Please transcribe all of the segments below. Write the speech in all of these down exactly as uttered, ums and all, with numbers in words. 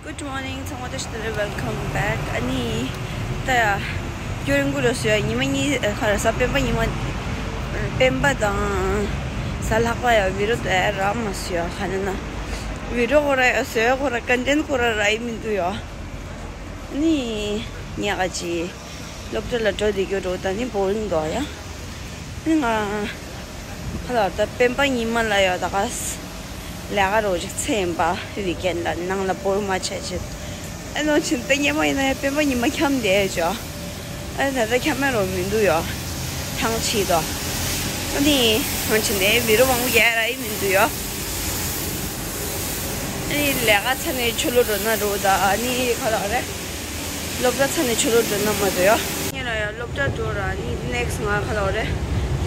Good morning. ཚང་མ་བཀྲ་ཤིས་བདེ་ལེགས། Welcome back. ཨ་ནི་ད་ཡ་རྒྱུན་རིང་པོ་རེད་སོ་ཡ། ཉི་མ་གཉིས་ཨ་ག་རེ་ཟེར། སྤེན་པ་ཉི་མ། སྤེན་པ་དང་གཟའ་ལྷག་པ་ཡ་བི་ཌི་ཡོ་དེ་རག་མ་སོ་ཡ། ག་ནས་ན་བི་ཌི་ཡོ་ཁོ་ར་ཡ་བཟོ་ཡ་ཁོ་ར་ཀོན་ཊེན་ཁོ་ར་རག་གི་མི་འདུག་ཡ། ཨ་ནི་ཉག་ག་ཅི། སློབ་གྲྭ་ལ་འགྲོ་བསྡད་རྒྱུ་འགྲོ། ད་ནི་བོ་རིང་འདུག་ཡ། ཨ་ནི་ང་ཁ་ལ་ད་སྤེན་པ་ཉི་མ་ལ་ཡོད་ད་ག་ལས་ཀ་རོ་ཅིག་ཚེ་ཡིན་པ། ཝིག་ཨེན་ལ་ནང་ལ་བོར་མ་ཆ་ཆེ། ཨ་ནོ་ཆིན་ཏེ་ཉི་མ་ཡིན་ན་ཡང་སྤེན་པ་ཉི་མ་འཁྱམ་བསྡད་ཅོ། ཨ་ནི་ད་ལྟ་འཁྱམ་ཡ་རོ་མི་འདུག་ཡོ། ཐང་ཆད་དོ། ཨ་ནི་ང་ཆིན་ནས་བི་རོ་མང་པོ་རྒྱག་ཡ་ར་ཡིན་མི་འདུག་ཡོ། ཨ་ནི་ལས་ཀ་ཚ་ནས་ཆུ་ལོ་འགྲོ་ན་རོ། ད་ཨ་ནི་ཁ་ལ་རེ། སློབ་གྲྭ་ཚར་ནས་ཆུ་ལོག་འགྲོ་ན་མ་འདོད་ཡ། ངེད་ལ་ཡ་སློབ་གྲྭ་འགྲོ་ར་ནི་ནེག་སི་ང་ག་ལ་འོ་རེ།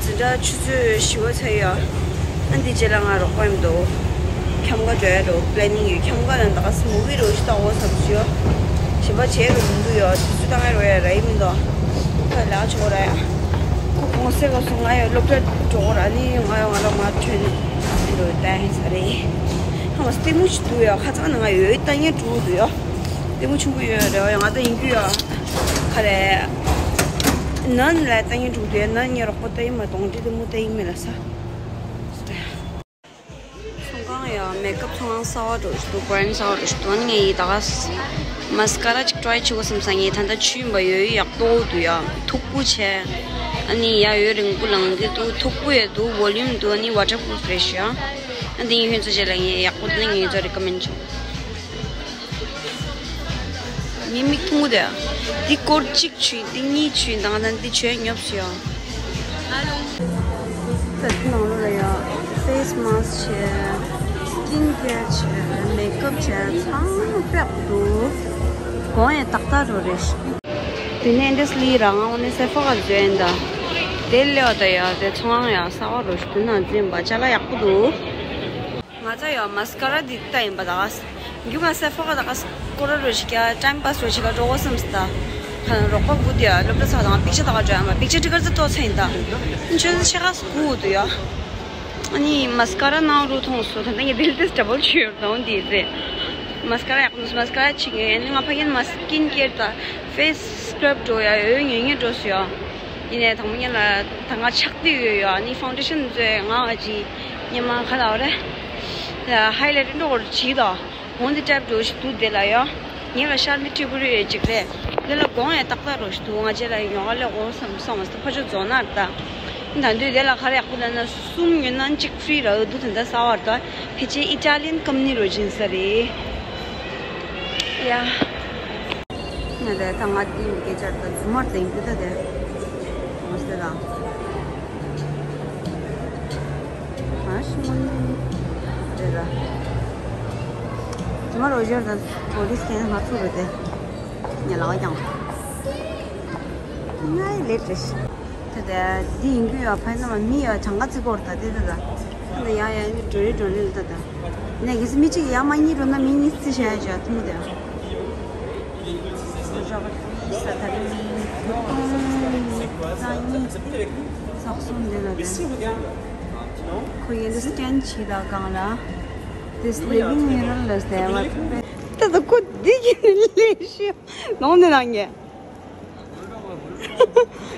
འཛིན་གྲྭ་ཆུ་ཚོད་བཞི་པ་ཚར་ཡ། ཨ་འདི་རྗེས་ལ་ང་རོགས་པ་ཡིན་འདུག་ཁྱམས་ཁ་འགྲོ་ཡ་རོ་པི་ལེ་ནིང་ཡོད། ཁྱམས་ཁ་ལ་ད་ག་སི་མུ་བི་རོ་ཞིག་ལྟ་འོ་བསམ་སོ་ཡ། གཞན་པ་བྱས་རོ་མི་འདུག་ཡ། དུས་ཚོད་བཏང་ཡ་རོ་ཡ་ར་ཡི་མི་འདུག་ཁ་ལ་ཆོག་ར་ཡ། ཁོ་གོང་སེ་ག་སོ་ང་ཡ་སློབ་གྲྭ་འགྲོ་ར་ནི་ང་ཡ་ང་ར་མ་ཐོན་འགྲོ་ད་ཧེ་ས་རེ། ཁ་མ་སྟེ་མུ་ཞིག་འདུག་ཡ། ཁ་ཚང་ནང་ང་ཡོད་ད་ཉེ་འགྲོ་འདུག་ཡ། ལྟད་མོ་ཆུང་ཀུ་ཡོད་རེད་བ། ཡང་ང་ད་ཡིན་རྒྱུ་ཡ། ག་རེ། ནན་ལ་ལྟ་ཡིན་འགྲོ་དུས་ནན་ངའི་རོགས་པ་ལྟ་ཡིན་མ་གཏོང་འདྲི་ལྟད་མོ་ལྟ་ཡིན་མེད་ལ་ས། ཚོང་ཁང་ཡ་མེག་ཨབ་ཚོང་ཁང་གསར་པ་འགྲོ་ཞིག་འདུག་བྷ་རན་ཌི་གསར་པ་འགྲོ་ཞིག་འདུག་ངས་ཡི་ད་ག་མ་སི་ཀ་ར་ཅིག་ཊ་རའི་བྱེད་དགོས་བསམ་ས། ངས་ད་ལྟ་ཆུ་ཡིན་པ་ཡོད་ཡག་པོ་འདུག་ཡ། མཐུག་པོ་བྱས། ཨ་ནི་ཡ་ཡོད་རིང་པོ་ལངས་ཀྱི་འདུག་མཐུག་པོ་ཡོད་འདུག་ཝོ་ལུམ་འདུག་ཨ་ནི་ཝ་ཊར་པུ་རུབ་རེད་ཤག་ཨ་འདི་ངས་ཁྱོད་ཚོ་རྗེས་ལ་ངས་ཡག་པོ་འདི་ནས་ངས་ཁྱོད་ཚོ་རི་ཀོ་མེན་ཌི་བྱུང་། མི་མིག་ཐུང་པོ་དེ། འདི་སྐོར་གཅིག་བྱུང་། འདི་གཉིས་བྱུང་། ད་ང་ད་འདི་བྱོས་ཉོབ་སུ་ཡོང་། ད་འདི་ནང་ལོགས་ལ་ཡ་ཕེ་སི་མཱ་སི་ཀི་བྱས། སི་ཀིན་ཀེར་བྱས། མེག་ཨབ་བྱས། ཚང་མ་དཔེ་ཡག་པོ་འདུག་གོང་ཡང་ཏག་ཏག་འགྲོ་རེད། དེ་ནས་འདི་སི་ལི་རང་ངོ་ནས་སེ་ཕོ་ག་འཛུལ་ཡིན་ད། དེ་ལེའོ་ད་ཡ་དེ་ཚོང་ཡ་གསར་པ་རོ་ཞིག་དུ་ན་འཛུལ་ཡིན་པ་ཅ་ལག་ཡག་པོ་འདུག་ང་ཚོ་ཡང་མ་སི་ཀ་ར་འདི་ལྟ་ཡིན་པ་དག་རྒྱུ་མ་སེ་ཕོ་ག་དག་སྐོར་ར་རོ་ཞིག་ཡ་ཊའིམ་པཱ་སི་རོ་ཞིག་ག་འགྲོ་གོ་བསམ་སི་ད། ཁ་ན་རོགས་པ་བུ་དེ་ཡ་སློབ་གྲྭ་ཚག་དང་པིག་ཅར་དག་འགྲོ་ཡ་མ་པིག་ཅར་ཊི་ཀར་ཙི་ཏོ་ཚན་ད། ཁྱོད་ཚོ་ཆེ་ཁ་སི་གུ་དུ་ཡ། ཨ་ནི་མ་སི་ཀ་ར་ནང་རུ་མཐོང་སོ་ད་ནི་ངས་དེ་ལ་དེ་ཌ་བལ་ཆུ་ཡོད་དང་དེ་རེད། མ་སི་ཀ་ར་ཡག་པོ་མ་སི་ཀ་ར་ཆིག་ཡོད། ཨ་ནི་ང་ཕ་གིན་མ་སི་ཀིན་ཀེར་ད་ཕེ་སི་སི་ཀྲབ་འགྲོ་ཡ་ཡོད་ངེས་ངེས་འགྲོ་སོ་ཡ། ཡིན་ནའི་དང་པོ་ཉིད་ལ་ད་ང་ཆག་དུས་ཡོད་ཡ། ཨ་ནི་ཕའུན་ཌེ་ཤན་ཚོས་ང་ཨ་ཅི་ཉི་མ་ཁ་ལ་བ་རེད། ཧའི་ལའི་ཊི་འགྲོ་གོ་ཅི་ད། འོན་ཏེ་ཊེབ་འགྲོ་ཞིག་འདུག་དེ་ལ་ཡ། ངེད་ལ་ཤར་མི་ཁྲི་པུ་རི་ཡོད་ཅིག་རེད། དེ་ལ་གོང་ཡ་ཏག་ཏག་རོ་ཞིག་འདུག་ང་རྗེས་ལ་ཉོ་ག་ལས་འོ་བསམ་སོང་ང་ཕ་ཆོ་རྫོང་ནར་ད། ད་འདོད་དེ་ལ་ག་རེ་ཡག་པོ་ལ་ན་གསུམ་ཉོ་ན་གཅིག་ཧྥི་རི་ར་འདུག་དེ་འདྲ་ཟ་བར་ད། ཕལ་ཆེར་ཨི་ཊ་ལི་ཡན་ཀམ་ནི་རོ་ཅིན་ས་རེད། ཡ། ང་དེ་ད་ང་དེ་མི་སྐད་ཆར་ད་རྫུན་མར་དེང་དུ་ད་དེ། ང་སེ་ད། ཨ་ཤི་མོན་དེ་ད། རྫུན་མར་འོ་ཞར་ད་པོ་ལི་སི་ཁེན་ང་ཚུགས་རེད་དེ། ཉལ་ལག་ཀྱང་། ང་ཡི་ལེ་ཏྲེ་ཤི། ད་ལྟ་འདི་ཡིན་རྒྱུ་ཡོད་ཕན་ན་མ་མི་ཡོད་གྲངས་ཀ་བརྩི་སྐོར་ད་དེ་ད་ད། ད་ཡ་ཡ་འདི་འགྲོ་རེ་འགྲོ་རེ་ལ་ད་ད། ནས་གི་སི་མི་གཅིག་ཡ་མ་གཉིས་འགྲོ་ན་མི་གཉིས་རྩི་བྱ་ཡ་བྱ་ཐུང་དེ། ས་ད་རེ་མི་ས་གསུམ་འདི་ལ་དེ། ཁོ་ཡིན་འདི་སི་ཀེན་བྱེད་ད་གང་ལ། This living mirror ལ་ཟེར་བ། ད་ད་ཁོ་འདི་གི་ལས་ཤི་ནང་ནས་ནང་གི།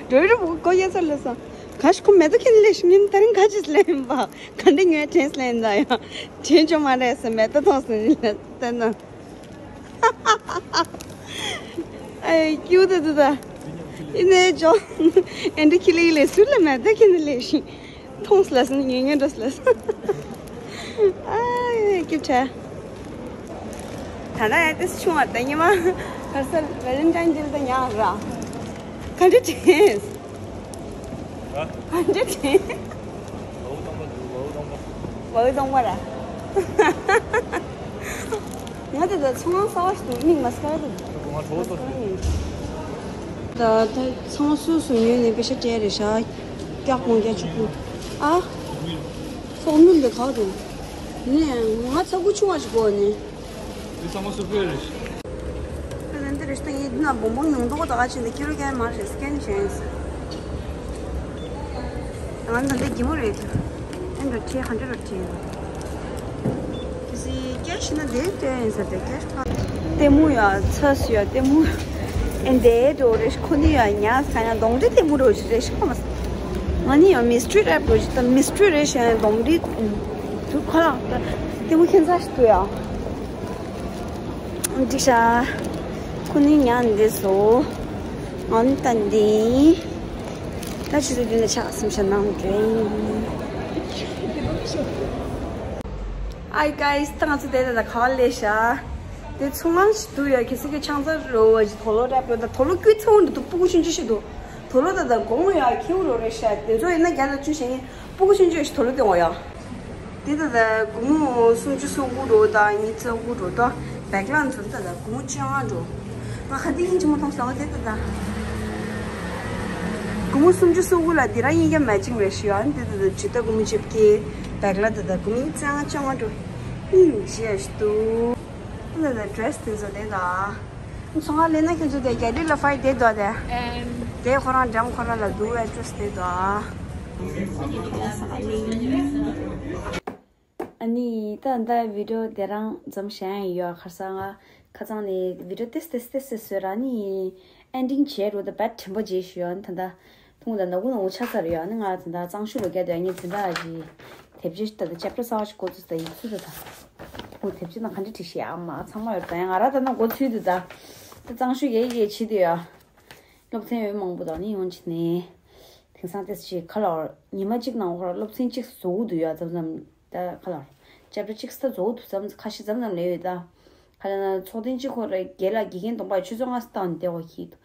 འགྲོ་རུ་གོ་ཡ་ཚར་ལ་སོང་། ག་ཤ་ཁོ་མེ་ཏོག་ཁྱེར་ལས་ཤིང་ད་རིང་ག་ཅིས་ལེན་པ། ག་འདྲ་ཉོས་དྲན་ལེན་ད་ཡ། དྲན་ཅོ་མ་རེད་ཟེར་མེ་ཏོག་ཐོག་སོང་ལ་བསྟན་ན། ཨེ་ཀྱུ་ད་ད་ད། ཡིན་ནའི་ཅོ། ཨེ་འདྲ་ཁྱི་ལི་ལས་སུ་ལ་མེ་ཏོག་ཁྱེར་ལས་ཤིང་། མཐོང་སླ་སོང་ངེས་ངེས་འགྲོ་སླ་སོང་། ཨ་ཡེ་སྐྱིད་ཆ། ད་ལྟ་ཡ་ཏིས་ཆུང་བ་ད་ཉི་མ་གར་སར་ཝེ་ལེན་ཊའིན་ཌེ་ལ་ད་ཉག་ར། ག་འདྲ་དྲན། ག་འདྲ་དྲན། བའུ་སྟོང་པ་ར། ང་དེ་ད་ཚོང་ཁང་གསར་པ་ཞིག་འདུག་མིག་མ་སི་ཀ་ར་འདུག་ང་གྲོ་བོ་ཏོ། ད་ད་ཚང་མ་སུ་སུ་ཉོས་ནས་པེ་ཤ་སྤྲད་རེད་ཤག་སྐྱག་གོང་རྒྱ་ཆུ་ཁུ། ཨ། སོག་ནུ་འདི་ག་འདུག་ནས་ང་ཚ་ཁུ་ཆུང་བ་ཞིག་གོ་ནས། འདི་ཚང་མ་སུ་ཕེ་རེད། ཨ་ནི་འདི་རེ་ཞིག་ད་ཡིན་ན་བོང་བོ་ཉུང་མདོག་ད་ག་ཅིག་འདི་ཀི་ལོ་རྒྱ་མ་རེད་སི་ཀེན་བྱས། ང་ད་འདི་གི་མོ་རེད། ཨེ་འགྲོ་ཁྱེད་ག་འདྲ་རོ་ཁྱེད། དེ་སི་ སྐད་ཆ་ན་དེ་སྐད་ཡིན་ས་དེ་སྐད་ཆ་ལྟད་མོ་ཡ་ཚ་སུ་ཡ་ལྟད་མོ་ཨེ་འདས་འགྲོ་རེ་ཁོ་ནི་ཡ་ཉ་ས་ཡ་གདོང་འདྲེ་ལྟད་མོ་རོ་རེ་ཤི་ཁོ་མ་ས་ང་ནི་ཡ་མི་སི་ཊི་རི་རེབ་རོ་ཞིག་ད་མི་སི་ཊི་རི་རེ་ཤི་གདོང་འདྲེ་དུ་ཁོ་ལ་ལྟད་མོ་ཁྱེད་ཚ་ཞིག་ཏུ་ཡ་འགྲིག་ཤ་ཁོ་ནི་ཉ་འདས་སོ་ང་ནི་ལྟ་འདི། ད་ཆུ་ཚོད་བདུན་ལ་ཆགས་སེམས་ཤ་ནང་འདྲེན། Hi guys, ད་ང་ཚོ་དེ་ད་ད་ག་ལས་ཤ། དེ་ཚོང་ཁང་ཞིག་འདུག་ཡ་གལ་སྲིད་ཁྱེད་ཆང་ས་རོ་བ་ཞིག་དོ་ལོ་རེབ་རོ་ད་དོ་ལོ་ཀུན་ཚོང་འདུག་སྤུ་གུ་ཆུང་ཆུང་ཞིག་འདུག་དོ་ལོ་ད་ད་དགོང་མོ་ཡ་ཁྱེའུ་རོ་རེ་ཤ་དེ་ཚོ་ཡིན་ན་རྒྱ་ལ་ཆུ་ཞེ་ངེ་སྤུ་གུ་ཆུང་ཆུང་ཞིག་དོ་ལོ་སྟེ་འོ་ཡ། དེ་ད་ད་སྒོར་མོ་སུམ་ཅུ་སོ་དགུ་འགྲོ་དང་ཉི་ཤུ་རྩ་དགུ་འགྲོ་དང་བེག་ལ་འཛོམས་ད་ད་སྒོར་མོ་བཅོ་ལྔ་འགྲོ། ང་ཁ་དེ་ཡིན་ཅི་མ་མཐོང་སོང་དེ་ད་ད། སྒོར་མོ་སུམ་ཅུ་སོ་དགུ་ལ་དེ་རང་ཡིན་ཀྱང་མེ་ཅིང་རེད་ཞུ་ཡ་དེ་ད་ད་ཇི་ལྟ་སྒོར་མོ་བཅོ་བརྒྱད་བེག་ལ་ད་ད་སྒོར་མོ་ཉི་ཤུ་རྩ་ལྔ་བཅོ་ལྔ་འགྲོ། ཡིན་ཞེས་ཞུ་འདུག་ད་ད་ཌི་རེ་སི་དེ་ཚོ་དེ་ད། ཚོང་ཁང་ལས་ན་ཁྱོད་ཚོ་དེ་རྒྱ་རིགས་ལ་ཕའི་དེ་དོ་དེ། དེ་ཁོ་རང་འགྲམ་ཁོ་རང་ལ་འདུག་ཨེ་ཌི་རེ་སི་དེ་དོ། ཨ་ནི་ད་ད་བི་ཌི་ཡོ་དེ་རང་འཛོམས་བཞག་ཡོད་ཁར་ས་ང་ཁ་ཚང་ནས་བི་ཌི་ཡོ་ཏེས་ཏེས་ཏེས་ཏེས་བཟོས་ར་ནི་ཨེན་ཌིང་བྱས་རུ་ད་བད་དྲན་པ་རྗེས་ཞུ་ཡོད་ད་ད། ཐུང་ད་ནག་པོ་ནག་པོ་ཆགས་ཚར་ཡོད། ཨ་ནི་ང་ད་ད་གཙང་ཤུ་ལོ་རྒྱ་དེ་ངས་འཛིན་གྲྭ་གི་དེབ་ཆ་ད་ད་ཅེབ་ཊར་གསར་པ་ཞིག་འགོ་བཙུགས་ད་ཡིག་ཚུལ་ད་ད་ཁོང་དེབ་ཆ་ནང་ག་འདྲ་བྲིས་ཤེས་ཨ་མ་ཚང་མ་ཡོད་ད་ཡང་ང་ར་ད་ན་འགོ་ཚུལ་དུ་ད་ད་གཙང་ཤུ་རྒྱ་ཡིག་ཡིག་བྱེད་དུ་ཡོད། སློབ་ཚན་ཡོད་མང་པོ་ད་ནི་ཡོང་ཆེ་ནས་དེང་སང་ཏེས་ཅིག་ཁ་ལོར་ཉི་མ་གཅིག་ནང་ཧོར་སློབ་ཚན་གཅིག་བཟོ་གི་འདུག་ཡ་མཚམས་མཚམས། ད་ཁ་ལ་ཅེབ་ཊར་གཅིག་ས་རྫོགས་འདུག་མཚམས་ཁ་ཤས་མཚམས་མཚམས་ལས་ཡོད་ད། ཁ་ལ་ན་ཚོགས་ཐེངས་གཅིག་ཁོ་ར་རྒྱལ་ལ་དགེ་རྒན་གདོང་པ་ཆུ་ཚོད་ལྔ་སྟེང་བསྡད་འོ་ཁྱི་འདུག་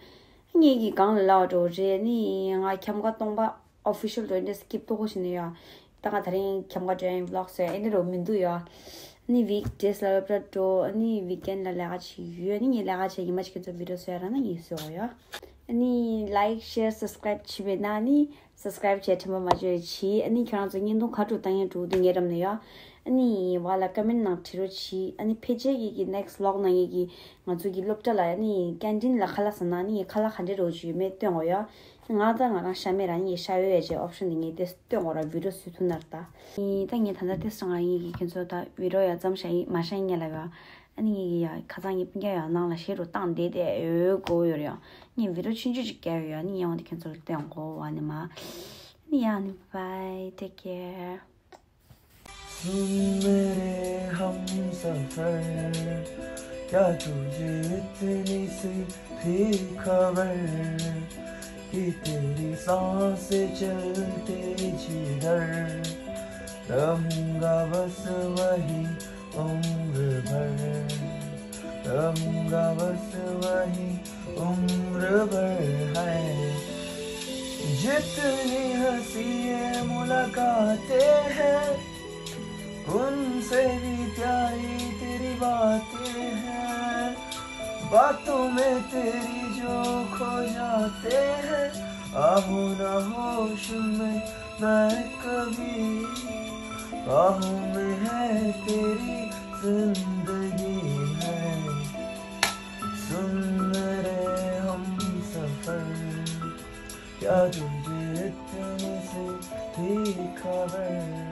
ངེད་ཀྱི་གང་ལ་ལ་འགྲོ་རེད་ནི་ང་ཁྱམ་ཁ་སྟོང་པ་ཨོ་ཕི་ཤལ་འགྲོ་འདྲེ་སི་ཀིབ་ཏོ་ཁོ་ཞིག་ནས་ཡོད། ད་ང་ད་རིང་ཁྱམ་ཁ་འགྲོ་ཡིན་བི་ལོག་བཟོས་ཨེ་འདྲ་རོ་མི་འདུག་ཡོད། ནི་ཝིག་ཌེ་སི་ལ་སློབ་གྲྭ་འགྲོ་ནི་ཝིག་ཨེན་ལ་ལས་ཀ་བྱེད་ཡོད་ནི་ངས་ལས་ཀ་བྱེད་ཉི་མ་གཅིག་ཁྱེད་ཚོ་བི་ཌི་ཡོ་བཟོས་ར་ན་ངས་བཟོས་འོ་ཡོད། ནི་ལའིག་ཤེར་སབ་སི་ཀ་རའིབ་བྱེད་པས་ན་ནི། སབ་སི་ཀ་རའིབ་བྱས་དྲན་པ་མ་བརྗེད་རོགས་གྱིས། ཨ་ནི་ཁྱོད་རང་ཚོ་བརྙན་ཐུང་ག་འགྲོ་བཏང་ཡང་འགྲོ་འདུག་ངའི་འགྲམ་ནས་ཡོད། ཨ་ནི་བ་ལ་ཀ་མེན་ནང་བྲིས་རོགས་གྱིས། ཨ་ནི་ཕལ་ཆེར་གྱི་གི་ནེག་སི་ལོག་ནང་ཡི་གི་ང་ཚོ་གི་སློབ་གྲྭ་ལ་ཨ་ནི་ཀན་ཊིན་ལ་ཁ་ལག་ཟ་ན་ཨ་ནི་ཁ་ལག་ག་འདྲས་རོགས་གྱིས་ཡོད་མེད་སྟོན་འོ་ཡོད། ང་ད་ང་རང་ཤ་མེད་རང་ཉིད་ཤ་ཡོད་ཡ་ཅེས་ཨོབ་ཤན་དེ་ངས་དེ་སྟོན་འོ་ར་བི་ཌི་ཡོ་བཟོས་ཐུབ་ན་ར་ད། ཨ་ནི་ད་ངས་ད་ལྟ་དེ་སང་ཡི་གི་ཁྱེད་ཚོ་ད་བི་ཌི་ཡོ་ཡ་ཙམ་ཤ་ཡི་མ་ཤ་ཉེ་ལ་ཡོད། ཨ་ནི་ངེད་ཀྱི་ཡ་ཁ་སང་ངའི་སྤུན་ཀྱག་ཡ་ནང་ལ་ཞེ་རུ་བཏང་བསྡད་དེ་ཡོད་གོ་ཡོད་རེད། ངས་བི་ཌི་ཡོ་ཆུང་ཆུང་ཅིག་བརྒྱབ་ཡོད། ཨ་ནི་ཡང་འོ་དེ་ཁྱེད་ཚོར་སྟོན་གོ་བ་ནི་མ། ཨ་ནི་ཡ་ནི་bye, take care. सुन मेरे हम सफर, क्या तुझे इतनी सी भी खबर कि तेरी सांसें चलते जिधर रहूंगा बस वही उम्र भर, रहूंगा बस वही उम्र भर है। जितनी हंसी ये मुलाकातें हैं, उनसे भी प्यारी तेरी बातें हैं। बातों में तेरी जो खो जाते हैं, आहो ना होश में मैं कभी, बाहों में है तेरी जिंदगी है। सुन मेरे हम सफर, क्या तुझे इतनी सी भी खबर